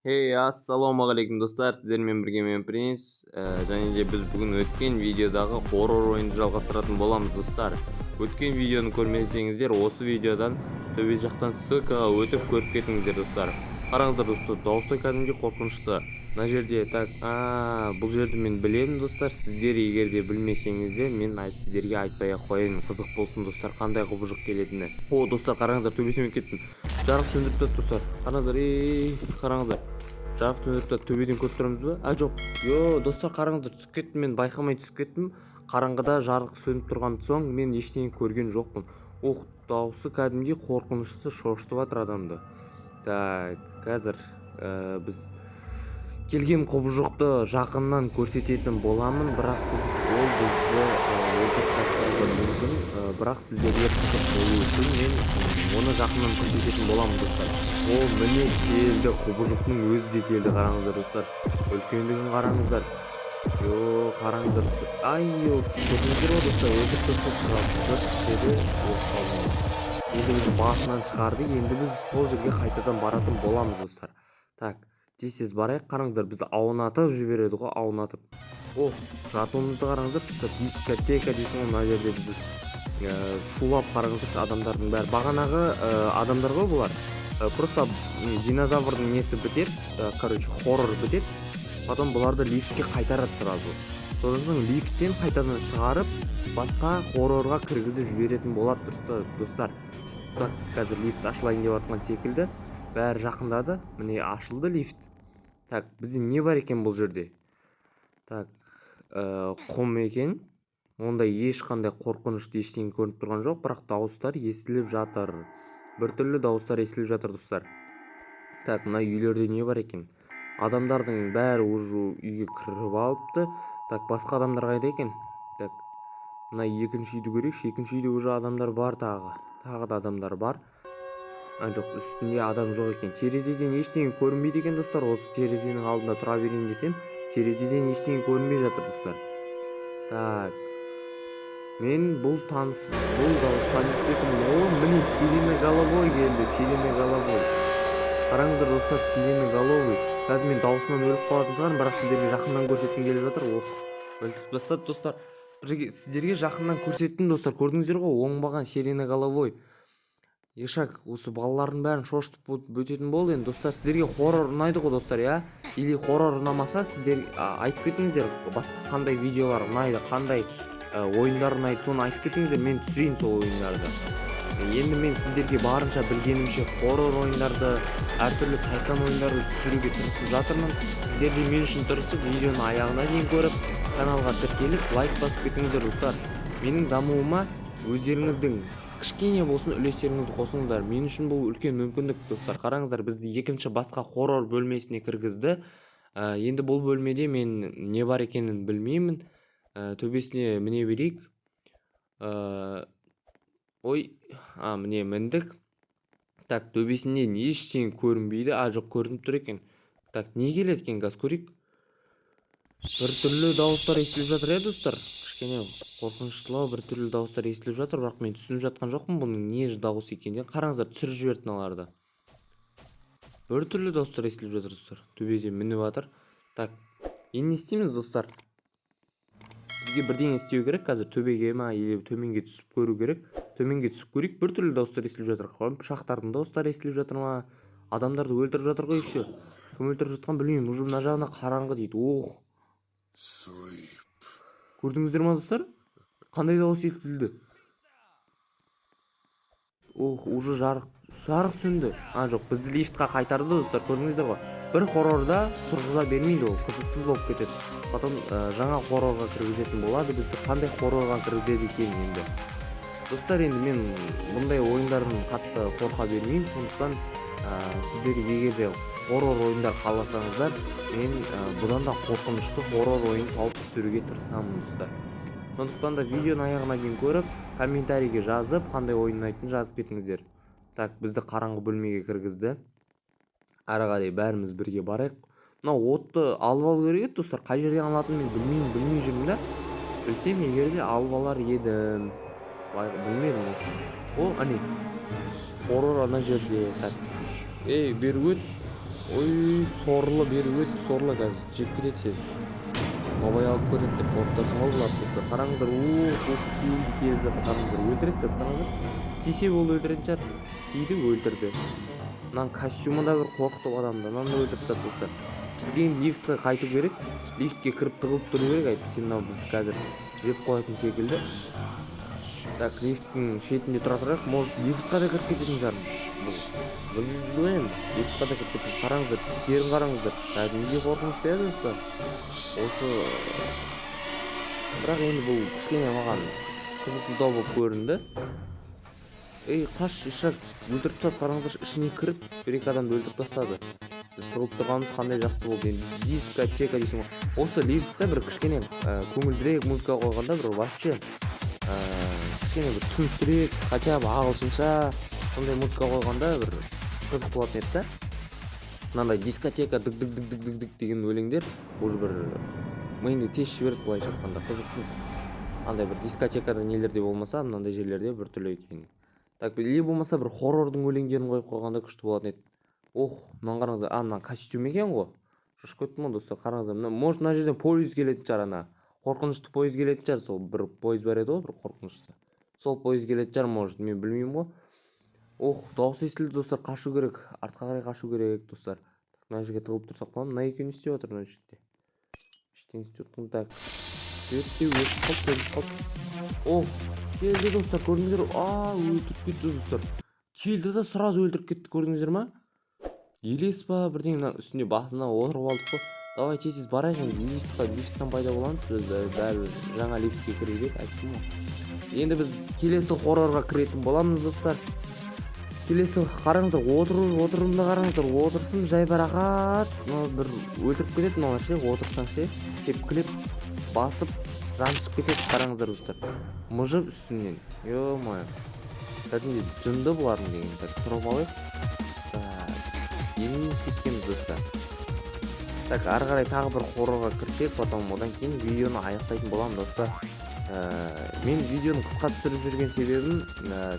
Hey, ассалаумағалейкум, достар! Сіздермен бірге мен, Принц. Және де біз бүгін өткен видеодағы хоррор ойынды жалғастыратын боламыз, достар. Өткен видеоны көрмесеңіздер, осы видеодан төбе жақтан ссылкаға өтіп көріп кетіңіздер, достар. Қараңыздар, достар, дауысы кәдімгідей қорқынышты. Мына жерде, так, а, бұл жерді мен білемін, достар. Сіздер егер де білмесеңіздер, мен сіздерге айтпай ақ қояйын, қызық болсын, достар, қандай құбыжық келетіні. О, достар, қараңыздар, төбесімен кеттім. Жарық сөндіріп тастады, достар. Қараңыздар, ей, қараңыздар. Жарық сөндіріп тастады, төбеден көріп тұрамыз ба? А, жоқ. Йо, достар, қараңыздар, түсіп кеттім, мен байқамай түсіп кеттім. Қараңғыда жарық сөніп тұрған соң мен ештеңе көрген жоқпын. Ох, дауысы кәдімгідей қорқынышты, шошытып жатыр адамды. Так, қазір біз келген құбыжықты жақыннан көрсететін боламын, бірақ біз ол бізді өлтіріп тастауы да мүмкін, бірақ сіздерге қызық болу үшін мен оны жақыннан көрсететін боламын, достар. О, міне, келді, құбыжықтың өзі де келді, қараңыздар, достар. Үлкендігін қараңыздар. Йо, қараңыздар, достар. Ай, йо, көрдіңіздер ғой, достар, өлтіріп тастады сразу. Бір істеді, өліп қалдым. Енді біз басынан шығарды, енді біз сол жерге қайтадан баратын боламыз, достар. Так, тез тез барайық, қараңыздар, бізді аунатып жібереді ғой, аунатып. О, жатуымызды қараңыздар, достар, дискотека дейсің ғой мына жерде бізді. Шулап қараңыздаршы, адамдардың бәрі. Бағанағы адамдар ғой бұлар. Просто динозаврдың несі бітеді, короче, хоррор бітеді. Потом бұларды лифтке қайтарады сразу. Содан соң лифттен қайтадан шығарып, басқа хоррорға кіргізіп жіберетін болады, достар. Так, қазір лифт ашылайын деп жатқан секілді. Бәрі жақындады. Міне, ашылды лифт. Так, бізде не бар екен бұл жерде? Так, құм екен. Онда ешқандай қорқынышты ештеңе көрініп тұрған жоқ, бірақ дауыстар естіліп жатыр. Біртүрлі дауыстар естіліп жатыр, достар. Так, мына үйлерде не бар екен? Адамдардың бәрі уже үйге кіріп алыпты. Так, басқа адамдар қайда екен? Так, мына екінші үйді көрейікші. Екінші үйде уже адамдар бар тағы. Тағы да адамдар бар. А, жоқ, үстінде адам жоқ екен. Терезеден ештеңе көрінбейді екен, достар. Осы терезенің алдында тұра берейін десем, терезеден ештеңе көрінбей жатыр, достар. Так, мен бұл таныс, бұл дауыс танитын. О, міне, сиреноголовой келді, сиреноголовой. Қараңыздар, достар, сиреноголовый. Қазір мен дауысынан өліп қалатын шығармын, бірақ сіздерге жақыннан көрсеткім келіп жатыр. Ох, өлтіріп тастады, достар. Бірге сіздерге жақыннан көрсеттім, достар, көрдіңіздер ғой, оңбаған сиреноголовой. Ешак осы балалардың бәрін шошытып өтетін болды енді, достар. Сіздерге хоррор ұнайды ғой, достар, иә? Или хоррор ұнамаса, сіздер айтып кетіңіздер, басқа қандай видеолар ұнайды, қандай ойындар ұнайды, соны айтып кетіңіздер, мен түсірейін сол ойындарды. Енді мен сіздерге барынша білгенімше хоррор ойындарды, әртүрлі тайкан ойындарды түсіруге тырысып жатырмын. Сіздер де мен үшін тырысып, видеоны аяғына дейін көріп, каналға тіркеліп, лайк басып кетіңіздер, достар. Менің дамуыма өздеріңіздің кішкене болсын үлестеріңізді қосыңыздар. Мен үшін бұл үлкен мүмкіндік, достар. Қараңыздар, бізді екінші басқа хоррор бөлмесіне кіргізді. Енді бұл бөлмеде мен не бар екенін білмеймін. Төбесіне міне берейік. Ой, а, міне, міндік. Так, төбесінен ештеңе көрінбейді. А, жоқ, көрініп тұр екен. Так, не келеді екен, қазір көрейік. Біртүрлі дауыстар естіліп жатыр, иә, достар? Кішкене қорқыныштылау біртүрлі дауыстар естіліп жатыр, бірақ мен түсініп жатқан жоқпын бұның не дауыс екенін. Қараңыздар, түсіріп жіберді мыналарды. Біртүрлі дауыстар естіліп жатыр, достар. Төбеде мініп жатыр. Так, енді не істейміз, достар? Бізге бірдеңе істеу керек қазір, төбеге ма или төменге түсіп көру керек. Төменге түсіп көрейік. Біртүрлі дауыстар естіліп жатыр. Пышақтардың дауыстары естіліп жатыр ма? Адамдарды өлтіріп жатыр ғой еще. Кім өлтіріп жатқанын білмеймін. Уже мына жағына қараңғы дейді. Ох, көрдіңіздер ма, достар, қандай дауыс естілді? Ох, уже жарық сөнді. А, жоқ, бізді лифтқа қайтарды, достар, көрдіңіздер ғой. Бір хоррорда тұрғыза бермейді, ол қызықсыз болып кетеді. Потом жаңа хоррорға кіргізетін болады бізді. Қандай хоррорға кіргізеді екен енді, достар? Енді мен бұндай ойындардан қатты қорқа бермеймін, сондықтан сіздер егер де хоррор ойындар қаласаңыздар, мен бұдан да қорқынышты хоррор ойын тауып түсіруге тырысамын, достар. Сондықтан да видеоны аяғына дейін көріп, комментарийге жазып, қандай ойын ұнайтынын жазып кетіңіздер. Так, бізді қараңғы бөлмеге кіргізді. Ары қарай бәріміз бірге барайық. Мынау отты алып алу керек еді, достар. Қай жерден алатынын мен білмеймін, білмей жүрмін да. Білсем егер де, алып алар едім. Білмедім осыны. О, әне, хоррор ана жерде. Так, ей, бері өт. Ой, сорлы, бері өт, сорлы, қазір жеп кетеді сені. Бабай алып кетеді деп қорқытасың ғой бұларды, достар. Қараңыздар, ох, ох, келді, келіп жатыр, қараңыздар, өлтіреді қазір, қараңыздар. Тисе болды, өлтіретін шығар. Тиді, өлтірді. Мынаның костюмі да бір қорқытып адамды, мынаны да өлтіріп тастады, достар. Бізге енді лифтке қайту керек. Лифтке кіріп тығылып тұру керек, әйтпесе мынау бізді қазір жеп қоятын секілді. Так, лифттің шетінде тұра тұрайық, может, лифтқа да кіріп кететін шығармыз. Бұл білмейміз ғой енді, лифтқа да кіріп кететін. Қараңыздар, түстерін қараңыздар, кәдімгідей қорқынышты, иә, достар. Осы бірақ енді бұл кішкене маған қызықсыздау болып көрінді. Ей, қаш, ишак, өлтіріп тастады, қараңыздаршы, ішіне кіріп бір екі адамды өлтіріп тастады. Біз тығылып тұрғанымыз қандай жақсы болды. Енді дискотека дейсің ғой. Осы лифтте бір кішкене көңілдірек музыка қойғанда, бір вообще кішкене бір түсініктірек, хотя бы ағылшынша сондай музыка қойғанда, бір қызық болатын еді да. Мынандай дискотека, дік дік дік дік дік дік деген өлеңдер уже бір миыңды тез жібереді, былайша айтқанда, қызықсыз. Андай бір дискотекада нелерде болмаса, мынандай жерлерде біртүрлі екен. Так, или болмаса бір хоррордың өлеңдерін қойып қойғанда күшті болатын еді. Ох, мынаны қараңыздар, а, мына костюм екен ғой, шошып кеттім ғой, достар. Қараңыздар, мына, может, мына жерден пойыз келетін шығар, ана қорқынышты пойыз келетін шығар. Сол бір пойыз бар еді ғой, бір қорқынышты, сол пойыз келетін шығар, может, мен білмеймін ғой. Ох, дауыс естілді, достар, қашу керек, артқа қарай қашу керек, достар. Мына жерге тығылып тұрсақ болады. Мына екеуі не істеп жатыр мына жерде? Ештеңе істеп жатқан. Так, свет те өшіп қалды, сөніп қалды. Ох, келді, достар, көрдіңіздер? А, өлтіріп кетті, достар. Келді да, сразу өлтіріп кетті, көрдіңіздер ма? Елес па, бірдеңе. Мына үстіне, басына отырып алдық қой. Давай, тез тез барайық енді лифтқа. Лифттен пайда боламыз біз бәрібір жаңа лифтке кіру керек, айттым ғой. Енді біз келесі хоррорға кіретін боламыз, достар. Келесі, қараңыздар, отыру, отыруымды қараңыздар, отырсын жайбарақат. Мынау бір өлтіріп кетеді мынау ше, отырсаң ше, тепкілеп, басып, жаншып кетеді. Қараңыздар, достар, мыжып үстінен, ё-моё, кәдімгідей жынды бұлардың деген. Так, тұрып алайық. Так, енді не істейміз, достар? Так, ары қарай тағы бір хоррорға кірсек, потом одан кейін видеоны аяқтайтын боламын, достар. Мен видеоны қысқа түсіріп жүрген себебім,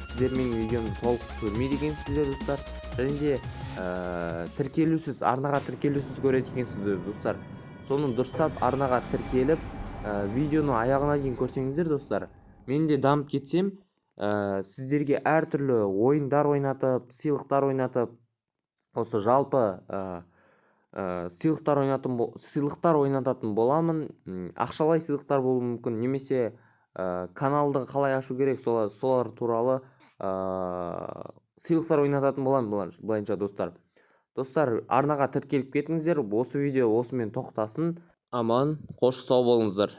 сіздер менің видеомды толық көрмейді екенсіздер, достар, және де тіркелусіз, арнаға тіркелусіз көреді екенсіздер, достар. Соны дұрыстап арнаға тіркеліп, видеоны аяғына дейін көрсеңіздер, достар, мен де дамып кетсем, сіздерге әртүрлі ойындар ойнатып, сыйлықтар ойнатып, осы жалпы сыйлықтар ойнататын боламын. Ақшалай сыйлықтар болуы мүмкін немесе каналды қалай ашу керек, солар туралы сыйлықтар ойнататын боламын, былайынша, достар. Достар, арнаға тіркеліп кетіңіздер. Осы видео осымен тоқтасын. Аман, қош, сау болыңыздар.